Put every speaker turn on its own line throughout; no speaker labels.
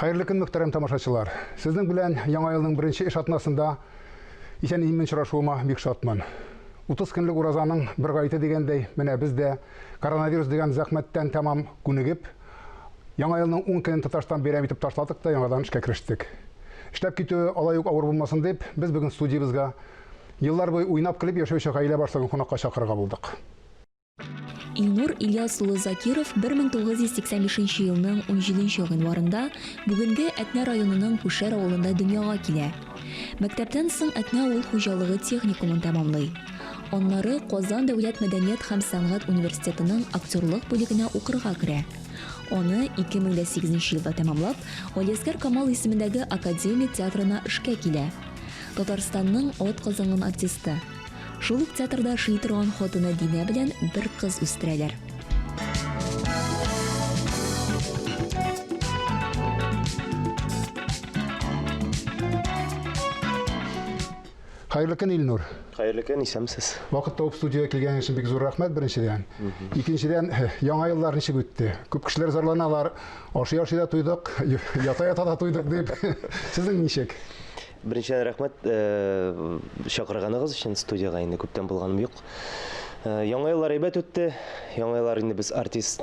Хәерле көн, мөхтәрәм тамашачылар. Сезнең белән Яңа елның беренче эш атнасында исән-имин очрашуыма бик шатмын. 30 көнлек уразаның бер гаете дигәндәй, менә без дә коронавирус дигән зәхмәттән тәмам күнегеп, Яңа елның 10 көнен Татарстан бәйрәм итеп ташладык та яңадан эшкә керештек. Эшләп китүе алай ук авыр булмасын дип, без бүген студиябезгә еллар буе уйнап-көлеп яшәүче гаилә башлыгын кунакка чакырырга булдык.
Илнур Ильяс улы Закиров 1985 елның 17 гыйнварында бүгенге Әтнә районының Күшәр авылында дөньяга килә. Мәктәптән соң Әтнә авыл хуҗалыгы техникумын тәмамлый. Аннары Казан дәүләт мәдәният һәм сәнгать университетының актерлык бүлегенә укырга керә. Аны 2008 елда тәмамлап, Галиәсгар Камал исемендәге академия театрына эшкә килә. Татарстанның атказанган артисты. Шул ук театрда эшли торган хатыны Динә белән бер кыз үстерәләр.
Хәерле көн, Илнур.
Хәерле көн, исәнмесез.
Вакыт табып студиягә килгән өчен бик зур рәхмәт беренчедән. Икенчедән, яңа еллар ничек үтте? Күп кешеләр зарланалар, ашый-ашый да туйдык, ята-ята да туйдык дип. Сезнең ничек?
Беренчедән рәхмәт чакырганыгыз өчен студиягә инде күптән булганым юк. Яңа еллар әйбәт үтте. Яңа еллар инде без артист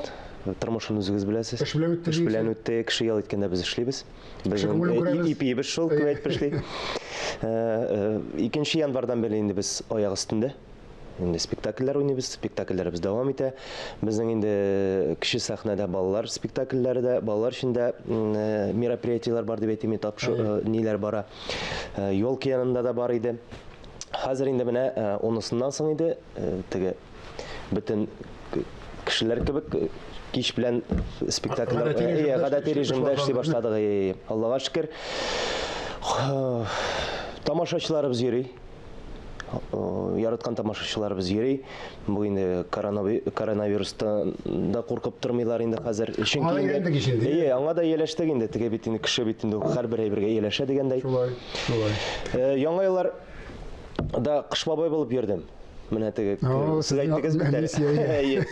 тормышын үзегез беләсез.
Эш белән үтте.
Эш белән үтте. Кеше ял иткәндә без эшлибез. Безнең ипиебез шул, кем әйтмешли. Икенче январьдан бирле инде без аяк өстендә. Инде спектакльләр уйныйбыз, спектакльләребез дәвам итә. Безнең инде кече сәхнәдә балалар спектакльләре дә, балалар өчен дә мероприятиеләр бар дип әйтим, тапшы ниләр бара. Елка янында да бар иде. Хәзер инде менә унысыннан соң инде теге бөтен кешеләр кебек кич белән спектакльләр гадәти режимда эшли башладык. Аллага шөкер. Тамашачыларыбыз йөри. Яраткан тамашачыларыбыз йөри. Бу инде коронавирустан да куркып тормыйлар инде хәзер.
Чөнки инде
Әйе, аңа да ияләштек инде. Теге бит инде кеше бит инде һәрбер әйбергә ияләшә дигәндәй.
Шулай, шулай.
Яңа еллар да Кыш бабай булып йөрдем. Менә теге сез әйттегез бит әле.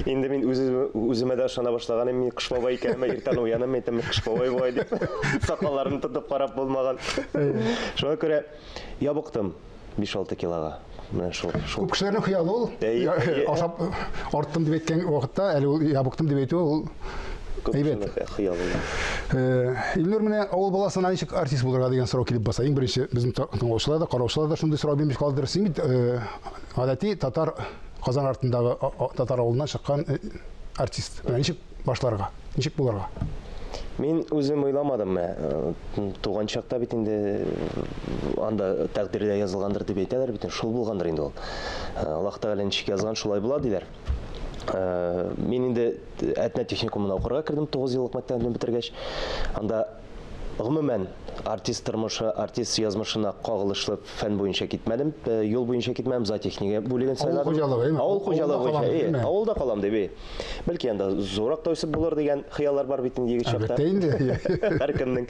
Инде мин үз үземә дә ышана башлаган идем, мин Кыш бабай икәнемә иртән уянам, әйтәм, Кыш бабай бугай дип. Сакалларын тотып карап булмаган. Шуңа күрә ябыктым 5-6 килога. Менә шул.
шул. Күп кешеләрнең хыялы ул. Ашап арттым дип әйткән вакытта, әле ул ябыктым дип әйтү ул әйбәт.
Хыялы.
Илнур, менә авыл баласына ничек артист булырга дигән сорау килеп баса. Иң беренче безнең тыңлаучылар да, караучылар да шундый сорау бирмеш калдырыр. Син бит гадәти татар Казан артындагы татар авылыннан чыккан артист. Менә ничек башларга? Ничек булырга?
Мин үзем уйламадым менә. Туган чакта бит инде анда тәкъдирдә язылгандыр дип әйтәләр бит, шул булгандыр инде ул. Аллаһ Тәгалә ничек язган, шулай була диләр. Мин инде Әтнә техникумына укырга кердем 9 еллык мәктәбне бетергәч. Анда гомумән артист тормышы, артист язмышына кагылышлы фән буенча китмәдем, юл буенча китмәдем, зоотехника бүлеген сайладым.
Авыл хуҗалыгы, әйме?
Авыл хуҗалыгы буенча, әйе, авылда калам дип, әйе. Бәлки анда зуррак та үсеп булыр дигән хыяллар бар бит инде егет чакта.
Әлбәттә инде.
Һәркемнең.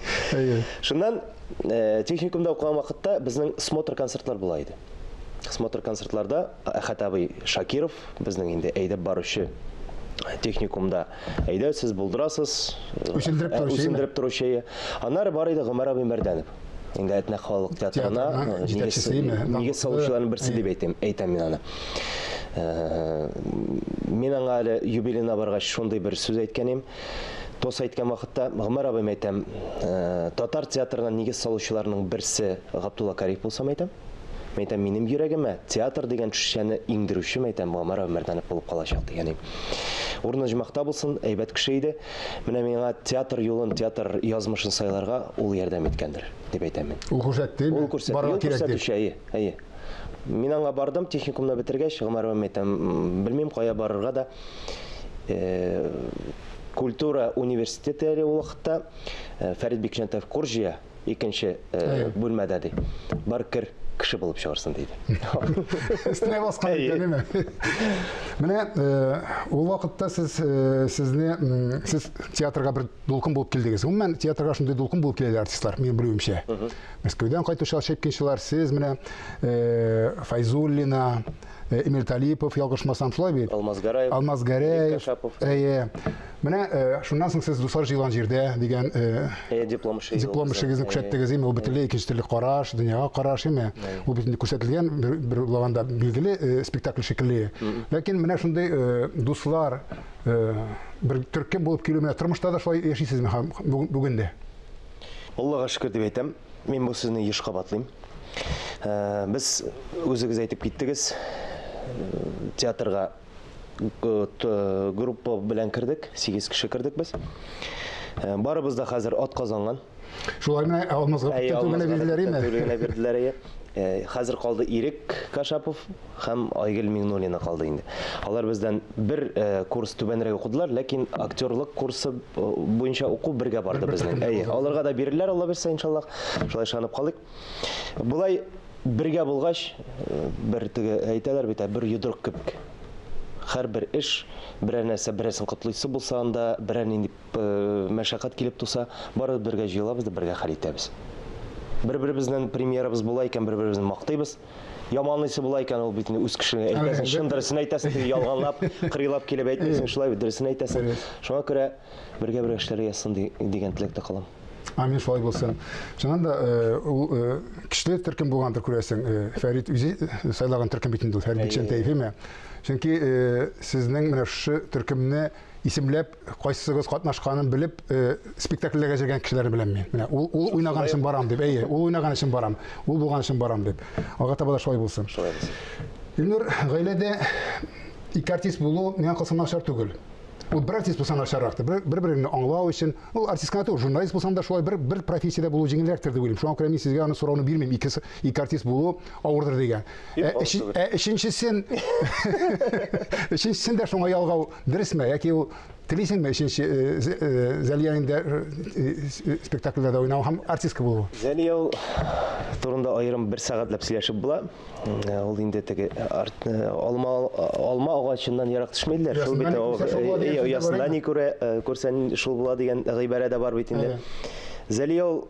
Шуннан техникумда укыган вакытта безнең смотр концертлар була иде. Смотр концертларда Әхәт абый Шакиров, безнең инде әйдәп баручы техникумда, әйдә, сез булдырасыз.
Үсендереп торучы.
Үсендереп торучы. Аннары бар иде Гомәр абый Мәрдәнов. Инде Әтнә халык театрына нигез салучыларның берсе дип әйтәм, әйтәм мин аны. Мин аңа әле юбилейна баргач шундый бер сүз әйткән идем. Тос әйткән вакытта Гомәр абыйм әйтәм, татар театрына нигез салучыларның берсе Габдулла Кариев булсам әйтәм. Мәйтәм, минем йөрәгемә театр дигән төшенчәне иңдерүче, мәйтәм, Гомәр Мәрдәнов булып калачак дигән идем. Урыны оҗмахта булсын, әйбәт кеше иде. Менә миңа театр юлын, театр язмышын сайларга ул ярдәм иткәндер, дип әйтәм мин.
Ул күрсәтте,
Ул күрсәтте,
барырга
ул
кирәк дип.
күрсәтүче, әйе, әйе. Мин аңа бардым, техникумны бетергәч, Гомәр абый, әйтәм, белмим, кая барырга да. Культура университеты әле ул вакытта, Фәрит Бикчәнтаев курс җыя. Икенче бүлмәдә ди. Бар кер, кеше булып чыгарсың диде.
Өстенә баскан икән, әйеме? Менә ул вакытта сез сезне сез театрга бер дулкын булып килдегез. Гомумән, театрга шундый дулкын булып киләләр артистлар, минем белүемчә. Мәскәүдән кайтучылар, Щепкинчылар, сез менә Файзуллина, Эмиль Талипов, ялгышмасам, шулай бит?
Алмаз Гәрәев.
Алмаз Гәрәев. Әйе. Менә шуннан соң сез Дуслар җыелган җирдә дигән
диплом эше.
Диплом эшегезне күрсәттегез, ул бөтенләй икенче төрле караш, дөньяга караш, име? Ул бит инде күрсәтелгән бер уйлаганда билгеле спектакль шикелле. Ләкин менә шундый дуслар бер төркем булып килү менә тормышта да шулай яшисезме бүген дә?
Аллага шөкер дип әйтәм. Мин бу сүзне еш кабатлыйм. Без үзегез әйтеп киттегез, театрга группа белән кердек, 8 кеше кердек без. Барыбыз да хәзер ат казанган.
Шулай менә Алмазга күптән түгел генә бирделәр име?
Түгел генә бирделәр, әйе. Хәзер калды Ирек Кашапов һәм Айгөл Миңнуллина калды инде. Алар бездән бер курс түбәнрәк укыдылар, ләкин актерлык курсы буенча уку бергә барды безнең. Әйе, аларга да бирерләр, Алла бирсә, иншаллаһ. Шулай ышанып калыйк. Болай бергә булгач, бер теге әйтәләр бит, бер йодрык кебек. Һәрбер эш, берәр нәрсә, берәрсен котлыйсы булса анда, берәр нинди мәшәкать килеп туса, барыбыз бергә җыелабыз да бергә хәл итәбез. Бер-беребезнең премьерабыз була икән, бер-беребезне мактыйбыз. Яманлыйсы була икән, ул бит инде үз кешеңә әйтәсең, чын дөресен әйтәсең, теге ялганлап, кырыйлап килеп әйтмисең, шулай бит, дөресен әйтәсең. Шуңа күрә бергә-бергә эшләргә язсын дигән теләктә калам.
Амин, шулай булсын. Чыннан да, ул көчле төркем булгандыр, күрәсең. Фәрит үзе сайлаган төркем бит инде ул, Фәрит Бикчәнтәев, әйме? Чөнки сезнең менә шушы төркемне исемләп, кайсыгыз катнашканын белеп, спектакльләргә җөргән кешеләрне беләм мин. Менә ул ул уйнаган өчен барам дип, әйе, ул уйнаган өчен барам, ул булган өчен барам дип. Алга таба да шулай булсын.
Шулай булсын.
Илнур, гаиләдә ике артист булу миңа калса начар түгел. Ул бер артист булса начаррактыр. Бер-береңне аңлау өчен, ул артист кына түгел, журналист булсаң да шулай бер бер профессиядә булу җиңелрәктер дип уйлыйм. Шуңа күрә мин сезгә аны сорауны бирмим, ике ике артист булу авырдыр дигән. Ә, ә өченчесен өченчесен дә шуңа ялгау дөресме? Яки ул телисеңме өченче Зәлиянең дә спектакльләрдә уйнау һәм артистка булуы?
Зәлия ул турында аерым бер сәгатьләп сөйләшеп була. Ул инде теге алма алма агачыннан ерак төшмәделәр. Шул бит оясында ни күрә күрсән шул була дигән гыйбарә дә бар бит инде. Зәлия ул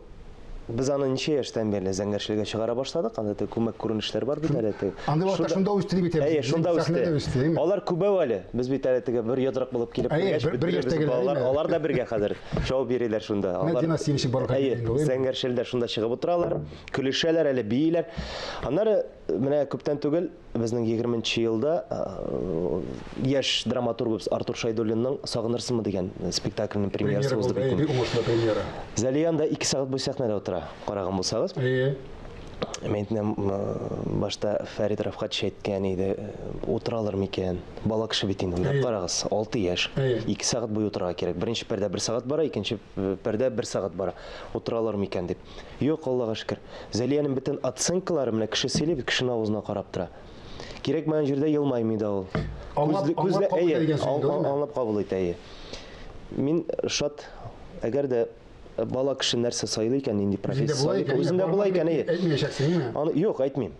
без аны ничә яшьтән бирле зәңгәршелгә чыгара башладык. Анда теге күмәк күренешләр бар бит әле теге.
Андый вакытта шунда үсте бит.
Әйе, шунда үсте. Алар күбәү әле. Без бит әле теге бер йодрык булып килеп
кергәч, бер яшьтәге
балалар, алар да бергә хәзер чабып йөриләр шунда.
Алар династия ничек барлыкка
килгән? Зәңгәршелдә шунда чыгып утыралар. Көлешәләр әле, бииләр. Аннары менә күптән түгел безнең 20 елда яшь драматургыбыз Артур Шайдуллинның Сагынырсыңмы дигән спектакльнең премьерасы узды
бит. Бик уңышлы премьера.
Зәлия анда 2 сәгать буе сәхнәдә утыра, караган булсагыз.
Әйе.
Мин әйтәм, башта Фәрит Рафкатович әйткән иде, утыралар микән? Бала кеше бит инде, уйлап карагыз, 6 яшь. 2 сәгать буе утырырга кирәк. Беренче пәрдә 1 сәгать бара, икенче пәрдә 1 сәгать бара. Утыралар микән дип. Юк, Аллага шөкер. Зәлиянең бөтен оценкалары менә кеше сөйли бит, кешенең авызына карап тора. Кирәкмәгән җирдә елмаймый да ул.
Аңлап, аңлап кабул итә дигән сүз инде,
Аңлап кабул итә, әйе. Мин шат, әгәр дә бала кеше нәрсә сайлый икән, нинди профессия сайлый икән, үзендә була икән, әйе.
Әйтмәячәксең, әйеме?
Аны, юк, әйтмим.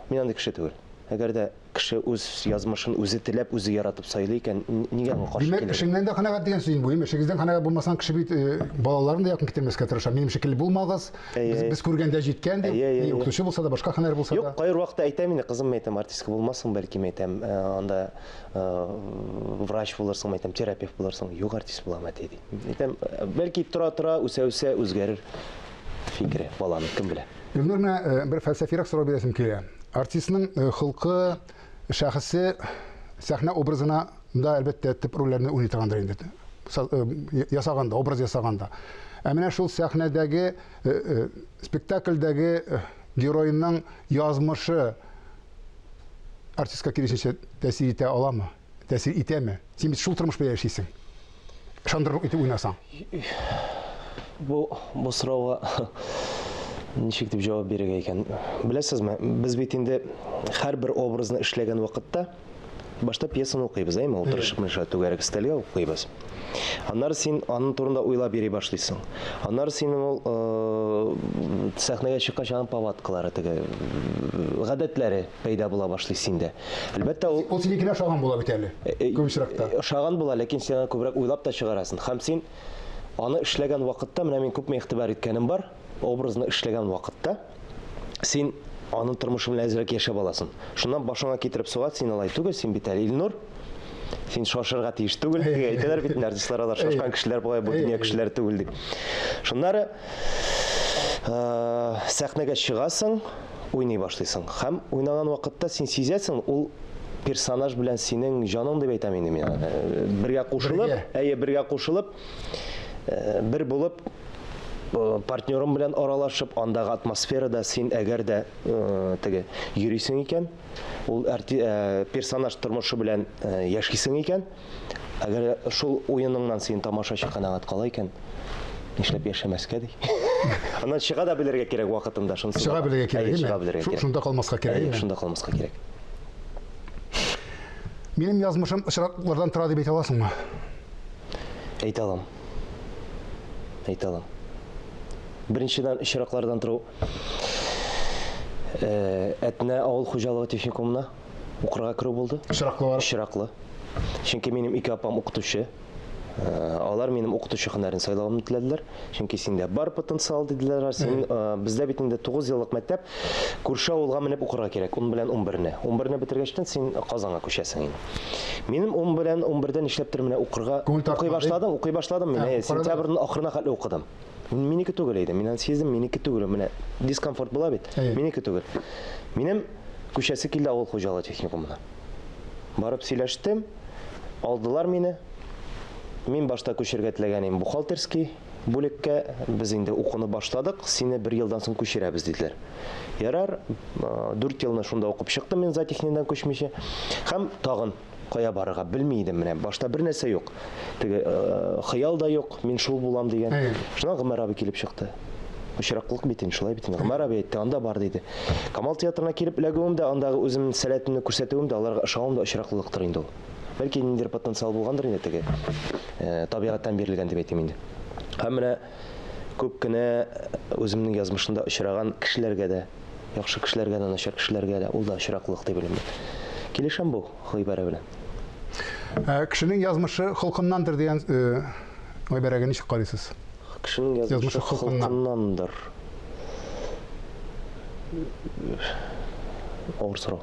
Мин андый кеше түгел. Әгәр дә Кеше үз язмышын үзе теләп, үзе яратып сайлый икән, нигә аңа каршы
Димәк, эшеңнән дә канәгать дигән сүз инде бу, әйеме? Эшегездән канәгать булмасаң, кеше бит э, балаларын да якын китермәскә тырыша. Минем шикелле булмагыз, без, без күргәндә җиткән дип, ни укытучы булса да, башка һөнәр булса
да. Юк, кайбер вакытта әйтәм инде, кызым, әйтәм, артистка булмассың, бәлки, әйтәм, э, анда э, врач булырсың, әйтәм, терапевт булырсың. Юк, артист булам, әти, ди. Әйтәм, бәлки тора-тора, үсә-үсә үзгәрер фикере баланың, кем белә.
Илнур, менә бер фәлсәфирәк сорау бирәсем килә. Артистның э, холкы, шәхесе сәхнә образына да, әлбәттә, төп рольләрне уйный торгандыр инде. Э, ясаганда, образ ясаганда. Ә менә шул сәхнәдәге, э, спектакльдәге героиның язмышы артистка киресенчә тәэсир итә аламы? Тәэсир итәме? Син бит шул тормыш белән яшисең. Ышандырырлык итеп уйнасаң.
Бу бу сорауга ничек дип җавап бирергә икән? Беләсезме, без бит инде һәрбер образны эшләгән вакытта башта пьесаны укыйбыз, әйме? Утырышып менә шулай түгәрәк өстәлгә укыйбыз. Аннары син аның турында уйлап йөри башлыйсың. Аннары синең ул э, сәхнәгә чыккач аның повадкалары теге гадәтләре пәйда була башлый синдә. Әлбәттә, ул
Ул синекенә ошаган була бит әле. Э, э, күп очракта.
Ошаган була, ләкин син аны күбрәк уйлап та чыгарасың. Һәм син аны эшләгән вакытта, менә мин күпме игътибар иткәнем бар, образны эшләгән вакытта син Аның тормышы белән әзрәк яшәп аласың. Шуннан башыңа китереп суга, син алай түгел, син бит әле Илнур. Син шашырга тиеш түгел. Әйтәләр бит, артистлар алар шашкан кешеләр бугай, бу дөнья кешеләре түгел дип. Шуннары сәхнәгә чыгасың, уйный башлыйсың. Һәм уйнаган вакытта син сизәсең, ул персонаж белән синең җаның дип әйтәм инде мин аны. Бергә кушылып, әйе, бергә кушылып, бер булып, партнерың белән аралашып, андагы атмосферада син әгәр дә теге йөрисең икән, ул персонаж тормышы белән яшисең икән, әгәр шул уеныңнан син тамашачы канәгать кала икән, нишләп яшәмәскә ди. Аннан чыга да белергә кирәк вакытында, шунысы.
Чыга белергә кирәк,
чыга белергә кирәк.
Шунда калмаска кирәк.
Шунда калмаска кирәк.
Минем язмышым очраклардан тора дип әйтә аласыңмы?
Әйтә алам. Әйтә алам. Беренчедән, очраклардан тору. Э, Әтнә авыл хуҗалыгы техникумына укырга керү булды.
Очраклы бар.
Очраклы. Чөнки минем ике апам укытучы. Э, алар минем укытучы һөнәрен сайлавымны теләделәр. Чөнки синдә бар потенциал диделәр. Син э, бездә бит инде 9 еллык мәктәп, күрше авылга менеп укырга кирәк, 10 белән 11-не. 11-не бетергәчтен син Казанга күчәсең инде. Минем 10 белән 11-дә нишләптер менә укырга укый башладым, укый башладым мин. Сентябрьнең ахырына хәтле укыдым. Минеке түгел иде. Мин аны сиздем, минеке түгел. Менә дискомфорт була бит. Минеке түгел. Минем күчәсе килде авыл хуҗалыгы техникумына. Барып сөйләштем. Алдылар мине. Мин башта күчергә теләгән идем бухгалтерский бүлеккә. Без инде укуны башладык, сине бер елдан соң күчерәбез, диделәр. Ярар, дүрт елны шунда укып чыктым мин зоотехниктан күчмичә. Һәм тагын кая барырга белми идем менә. Башта бер нәрсә юк. Теге хыял да юк, мин шул булам дигән. Шуннан Гомәр абый килеп чыкты. Очраклык бит инде, шулай бит инде. Гомәр абый әйтте, анда бар диде. Камал театрына килеп эләгүем дә, андагы үземнең сәләтемне күрсәтүем дә, аларга ошавым да очраклылыктыр инде ул. Бәлки ниндидер потенциал булгандыр инде теге, э, табигатьтән бирелгән дип әйтим инде. Һәм менә күп кенә үземнең язмышымда очраган кешеләргә дә, яхшы кешеләргә дә, начар кешеләргә дә, ул да очраклылык дип уйлыйм мин. Килешәм бу гыйбарә белән.
Ә, кешенең язмышы холкыннандыр дигән э, гыйбарәгә ничек карыйсыз?
Кешенең язмышы холкыннандыр. Авыр сорау.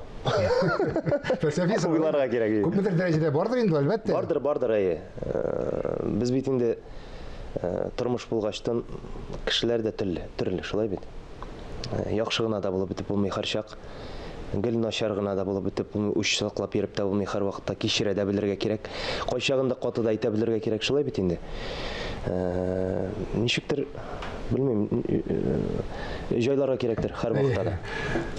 Фәлсәфи сорау.
Уйларга кирәк.
Күпмедер дәрәҗәдә бардыр инде, әлбәттә.
Бардыр, бардыр, әйе. Э, без бит инде э, тормыш булгачтан кешеләр дә төрле, төрле, шулай бит. Э, яхшы гына да булып бетеп булмый һәрчак. Гел начар гына да булып бетеп булмый, үч саклап йөреп тә булмый, һәрвакытта кичерә дә белергә кирәк. Кайчагында каты да әйтә белергә кирәк, шулай бит инде. Э, ничектер, белмим, э, җайларга кирәктер һәрвакытта да.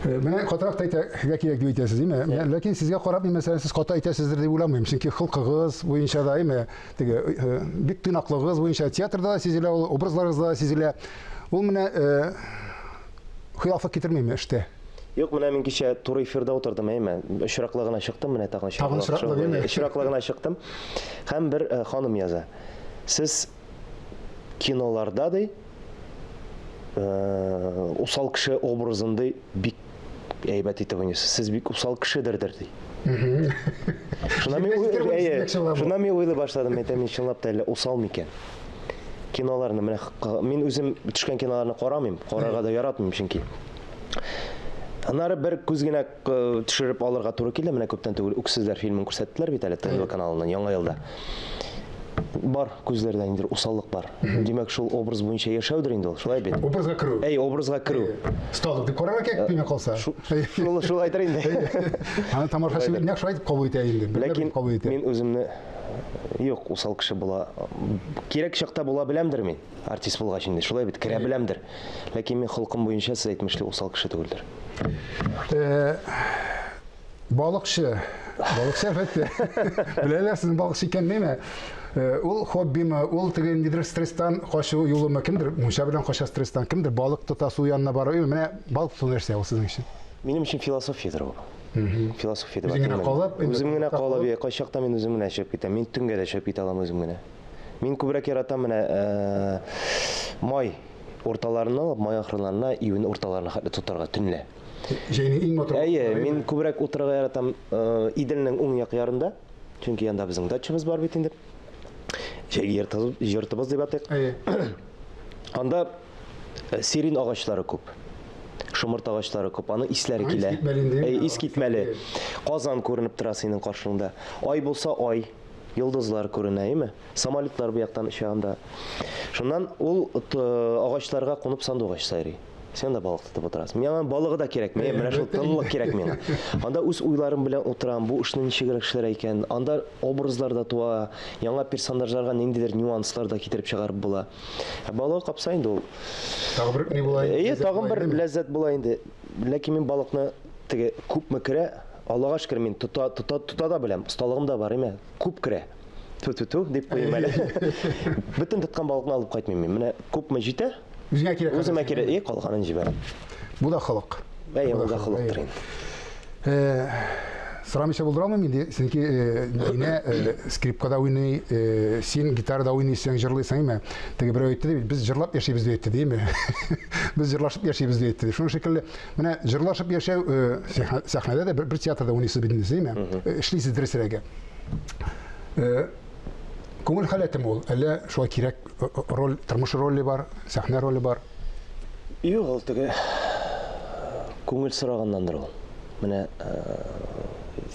Э, менә катырак та әйтергә кирәк дип әйтәсез, димме? Ләкин сезгә карап мин, мәсәлән, сез каты әйтәсездер дип уйламыйм. Чөнки холкыгыз буенча да, әйме, теге бик тыйнаклыгыгыз буенча театрда да сизелә ул, образларыгызда да сизелә. Ул менә хилафлык китермиме эштә?
Юк, менә мин кичә туры эфирда утырдым, әйме. Очраклы гына чыктым, менә тагын
очраклы. Тагын очраклы, әйме?
Очраклы гына чыктым. Һәм бер э, ханым яза. Сез киноларда ди, э, усал кеше образын ди бик әйбәт итеп уйныйсыз. Сез бик усал кешедердер ди. Шуннан мин әйе, шуннан мин уйлый башладым, әйтәм, мин чынлап та әллә усал микән? Киноларны менә мин үзем төшкән киноларны карамыйм, карарга да яратмыйм чөнки. Аннары бер күз генә э, төшереп алырга туры килде. Менә күптән түгел Үксезләр фильмын күрсәттеләр бит әле ТНВ каналыннан яңа елда. Бар күзләрдә ниндидер усаллык бар. Димәк, шул образ буенча яшәүдер инде ул, шулай бит?
Образга керү.
Әй, образга керү.
Осталык дип карарга кирәк, миңа калса.
Шул шулайдыр инде.
Аны тамашачы нәкъ шулай итеп кабул итә инде.
Ләкин мин үземне юк, усал кеше була. Кирәк чакта була беләмдер мин. Артист булгач инде, шулай бит, керә беләмдер. Ләкин мин холкым буенча сез әйтмешли усал кеше түгелдер.
Э, балыкчы. Балыкчы әлбәттә. Беләләр сезнең балыкчы икәнне, әйме? Э, ул хоббимы, ул теге ниндидер стресстан качу юлымы, кемдер мунча белән кача стресстан, кемдер балык тота, су янына бара. Менә балык тоту нәрсә ул сезнең өчен?
Минем өчен философиядер ул. Философия дип
Үзең генә калып,
үзем генә калып, кайчакта мин үзем генә чыгып китәм. Мин төнгә дә чыгып китә алам үзем генә. Мин күбрәк яратам менә э, май урталарына алып, май ахырларына, июнь урталарына хәтле тотарга төнлә.
Җәйнең иң матур.
Әйе, мин күбрәк утырырга яратам э, Иделнең уң як ярында. Чөнки янда безнең дачабыз бар бит инде. Җәйге йортыбыз дип атыйк. Әйе. Анда э, сирин агачлары күп. Шомырт агачлары күп, аның исләре килә.
Искитмәле инде.
Әй, искитмәле. Казан күренеп тора синең каршыңда. Ай булса ай, йолдызлар күренә, әйеме? Самолетлар бу яктан оча анда. Шуннан ул агачларга кунып сандугач сайрый. Син анда балык тотып утырасың. Миңа аның балыгы да кирәкми, менә шул тынлык кирәк миңа. Анда үз уйларым белән утырам, бу эшне ничегрәк эшләргә икән. Анда образлар да туа, яңа персонажларга ниндидер нюанслар да китереп чыгарып була. Ә балыгы капса инде ул.
Тагын бер ни була инде?
Әйе, тагын бер ләззәт була инде. Ләкин мин балыкны теге күпме керә, Аллага шөкер, мин тота, тота, тота да беләм, осталыгым да бар, име? Күп керә. Ту-ту-ту дип куйыйм әле. Бөтен тоткан балыкны алып кайтмыйм мин. Менә күпме җитә?
Үзеңә кирәк.
Үземә кирәк, и калганын җибәрәм.
Бу да холык.
Әйе, бу да холыктыр инде.
Э, сорамыйча булдыра алмыйм инде. Синеке э, Динә э, скрипкада уйный, син гитарада уйныйсың, җырлыйсың, әйме? Теге берәү әйтте бит, без җырлап яшибез дип әйтте, димме? Без җырлашып яшибез дип әйтте. Шуның шикелле, менә җырлашып яшәү сәхнәдә дә бер театрда уйныйсыз бит инде, әйме? Эшлисез дөресрәге. Күңел халәтеме ул? Әллә шулай кирәк роль, тормыш роле бар, сәхнә роле бар?
Юк, ул теге күңел сораганнандыр ул. Менә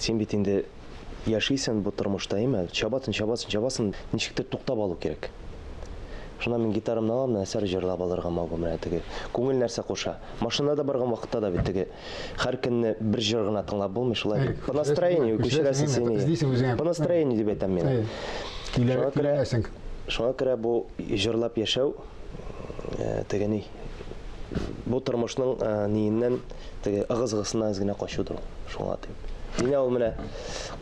син бит инде яшисең бу тормышта, әйме? Чабасың, чабасың, чабасың, ничектер туктап алу кирәк. Шуннан мин гитарамны алам, нәрсәдер җырлап алырга могу, менә теге күңел нәрсә куша. Машинада барган вакытта да бит теге һәр көнне бер җыр гына тыңлап булмый, шулай бит. По настроению күчерәсең син.
Эзлисең үзеңә.
По настроению дип әйтәм мин.
Көйләнәсең.
Шуңа күрә бу җырлап яшәү э, теге ни бу тормышның э, ниеннән теге ыгы-зыгысыннан әз генә качудыр ул. Шуңа дип. Динә ул менә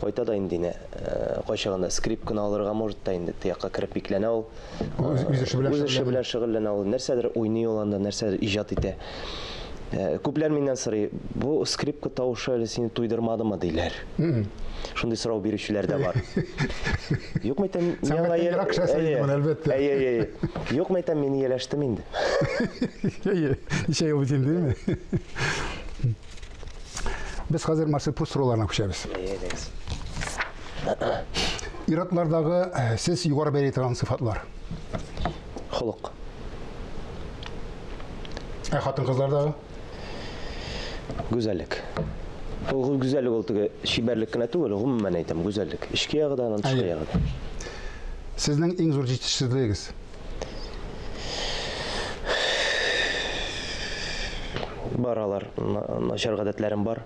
кайта да инде Динә. Э, кайчагында скрипканы алырга может та инде тиякка кереп бикләнә ул.
Үз эше белән
Үз эше белән шөгыльләнә ул. Нәрсәдер уйный ул анда, нәрсәдер иҗат итә. Э, күпләр миннән сорый, бу скрипка тавышы әле сине туйдырмадымы, диләр. Шундый сорау бирүчеләр дә бар. Юк, мәйтәм, миңа
ерак кешесе инде моны, әлбәттә.
Әйе, әйе, әйе. Юк, мәйтәм, мин ияләштем инде.
Әйе, ничә ел бит инде, әйеме? Без хәзер Марсель Пруст сорауларына күчәбез.
Әйе, әйдәгез.
Ир-атлардагы э, сез югары бәяли торган сыйфатлар.
Холык.
Ә хатын-кызлардагы?
Гүзәллек. Ул гүзәллек ул теге чибәрлек кенә түгел, гомумән әйтәм, гүзәллек. Эчке ягы да, аннан тышкы ягы да.
Сезнең иң зур җитешсезлегегез?
Бар алар, начар гадәтләрем бар.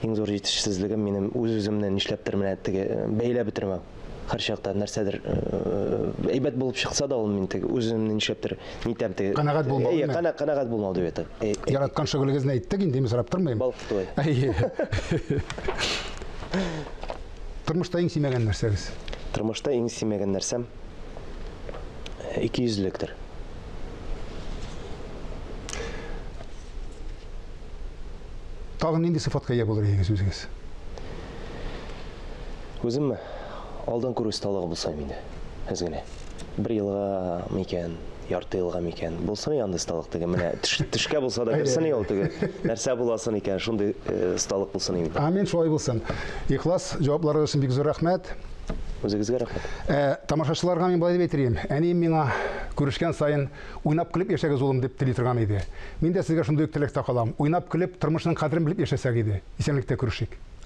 Иң зур җитешсезлегем минем үз-үземне нишләптер менә теге э, бәйләп бетермәү. Һәрчакта нәрсәдер э, әйбәт булып чыкса да ул мин теге үземне нишләптер нитәм теге.
Канәгать булмау.
Әйе, канәгать булмау дип әйтәм.
Яраткан шөгылегезне әйттек инде, мин сорап тормыйм.
Балык тоту.
Әйе. Тормышта иң сөймәгән нәрсәгез?
Тормышта иң сөймәгән нәрсәм икейөзлелектер.
Тагын нинди сыйфатка ия булыр идегез үзегез?
Үземме? Алдан күрү осталыгы булса инде. Әз генә. Бер елга микән, ярты елга микән. Булсын янда осталык теге. Менә төшкә булса да керсен ул теге. Нәрсә буласын икән, шундый э, осталык булсын инде.
Амин, шулай булсын. Ихлас җавапларыгыз өчен бик зур рәхмәт.
Үзегезгә рәхмәт.
Ә, тамашачыларга мин болай дип әйтер идем. Әнием миңа күрешкән саен уйнап көлеп яшәгез, улым, дип тели торган иде. Мин дә сезгә шундый ук теләктә калам. Уйнап көлеп, тормышның кадерен белеп яшәсәк иде. Исәнлектә күрешик.